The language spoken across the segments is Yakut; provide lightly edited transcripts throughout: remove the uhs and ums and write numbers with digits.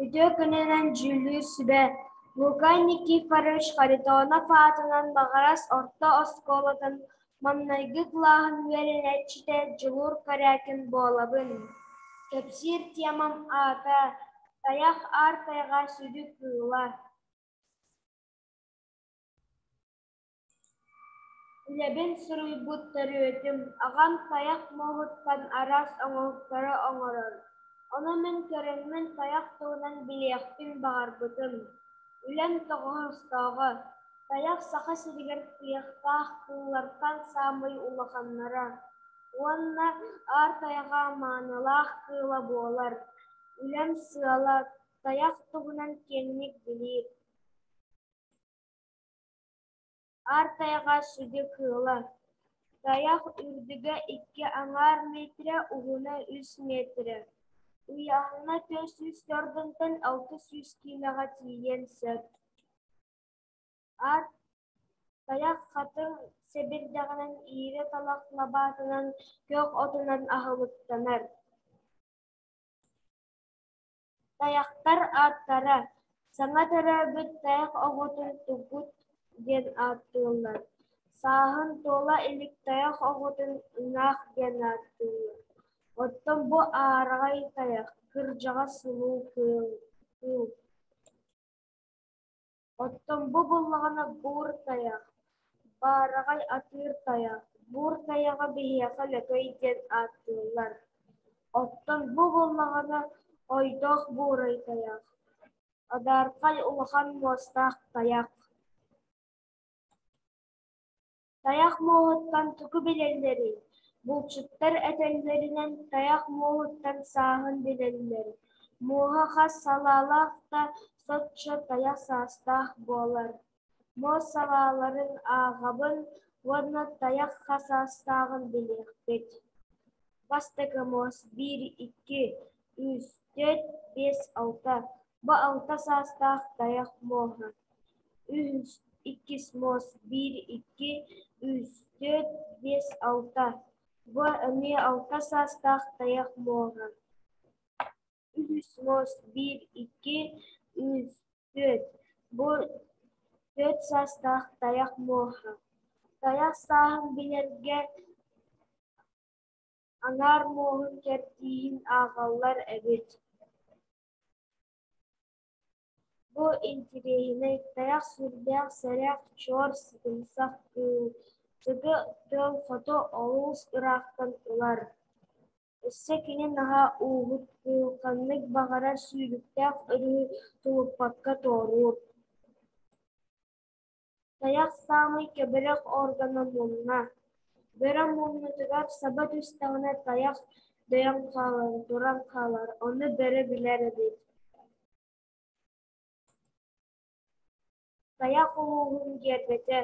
Үтүө күнүнэн дьүүллүүр сүбэ Лука Никифорович Харитонов аатынан Маҕарас орто оскуолатын маҥнайгы кылааһын үөрэнээччитэ Дьулуур Корякин буолабын. Кэпсиир темам аата «Тайах аар тайҕа сүдү кыыла». Үлэбин суруйбут төрүөтүм: аҕам тайах муоһуттан араас оҥоһуктары оҥорор, ону мин көрөммүн тайах туһунан билиэхпин баҕарбытым. Үлэм тоҕоостооҕо: тайах Саха сиригэр туйахтаах кыыллартан саамай улаханнара уонна аар тайҕа маанылаах кыыла буолар. Үлэм сыала: тайах туһунан киэҥник билии. Аар тайҕа сүдү кыыла, тайах үрдүгэ икки аҥаар миэтэрэ, уһуна үс миэтэрэ, ыйааһына 400 төрдүнтэн 600 киилэҕэ тиийиэн сөп. Аар тайах хатыҥ сэбирдэҕинэн, иирэ талах лабаатынан, күөх отунан аһылыктанар. Тайахтар ааттара: саҥа төрөөбүт тайах оҕотун тугут диэн ааттыыллар, сааһын туола илик тайах оҕотун ыҥаах диэн ааттыыллар. Оттон бу аараҕай тайах, кырдьаҕас сулуу кыыл. Оттон бу буоллаҕына буур тайах, баараҕай атыыр тайах, буур тайаҕы биһиэхэ лөкөй диэн ааттыыллар. Оттон бу буоллаҕына ойдоох буурай тайах, адаархай улахан муостаах тайах. Тайах муоһуттан тугу билэллэрий? Булчуттар этэллэринэн, тайах муоһуттан сааһын билэллэр. Муоһа хас салаалаах да, соччо тайах саастаах буолар. Муос салааларын ааҕабын уонна тайах хас саастааҕын билиэхпит. Бастакы муос биир, икки, үс, түөрт, биэс, алта. Бу алта саастаах тайах муоһа. Үһүс, иккис муос биир, икки, үс, түөрт, биэс, алта. Бу эмиэ алта саастаах тайах муоһа. Үһүс муос биир, икки, үс, түөрт. Бу түөрт саастаах тайах муоһа. Тайах сааһын билэргэ аҥаар муоһун кэрдииһин ааҕаллар эбит. Бу интириэһинэй, тайах сүрдээх сэрэх, чуор, сытымсах кыыл, сыты тыал хоту олус ыраахтан ылар. Өссө кини наһаа ууһут кыыл, ханнык баҕарар сүүрүктээх өрүһү тулуппакка туоруур. Тайах саамай кэбирэх органа мунна. Бөрө муннутугар саба түстэҕинэ тайах дөйөн хаалар, туран хаалар, ону бөрө билэр эбит. Тайах улууһун гиэрбэтэ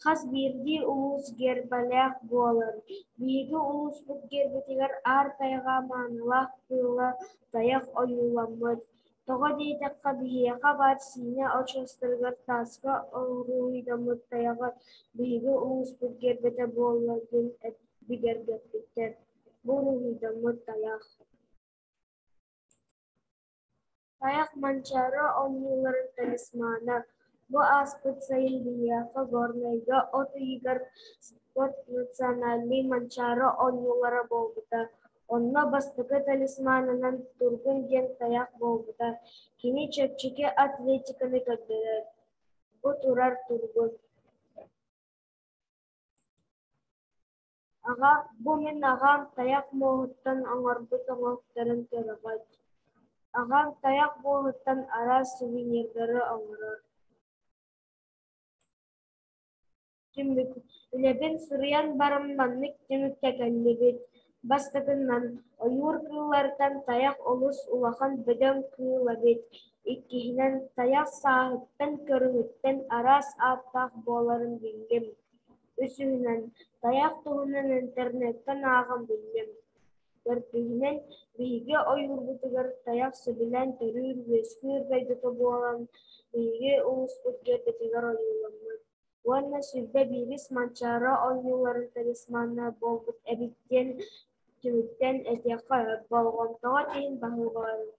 хас биирдии улуус гиэрбэлээх буолар. Биһиги улууспут гиэрбэтигэр аар тайҕа маанылаах кыыла тайах ойууламмыт. Тоҕо диэтэххэ, биһиэхэ баар Сиинэ очуостарыгар тааска уруһуйдаммыт тайаҕы биһиги улууспут гиэрбэтэ буолла диэн бигэргэппиттэр. Бу уруһуйдаммыт тайах. Тайах Манчаары оонньууларын талисмана. Бу ааспыт сайын биһиэхэ Горнайга от ыйыгар спорт национальнай Манчаары оонньуулара буолбута. Онно бастакы талисманынан Тургун диэн тайах буолбута. Кини чэпчэки атлетиканы көрдөрөр. Бу турар Тургун. Аҕа, бу мин аҕам тайах муоһуттан оҥорбут оҥоһуктарын көрөҕүт. Аҕам тайах муоһуттан араас сувенирдары оҥорор. Түмүк Үлэбин суруйан баран маннык түмүккэ кэллибит: бастакынан, ойуур кыылларыттан тайах олус улахан бөдөҥ кыыл эбит; иккиһинэн, тайах сааһыттан, көрүҥүттэн араас ааттаах буоларын биллим; үсүһүнэн, тайах туһунан интернеттэн ааҕан биллим; төрдүһүнэн, биһиги ойуурбутугар тайах сөбүлээн төрүүр-үөскүүр дойдута буолан, биһиги улууспут гиэрбэтигэр ойууламмыт уонна сүүрбэ биирис Манчаары оонньууларын талисмана буолбут эбит диэн түмүктэн этиэххэ сөп. Болҕомтоҕут иһин баһыыбаларын.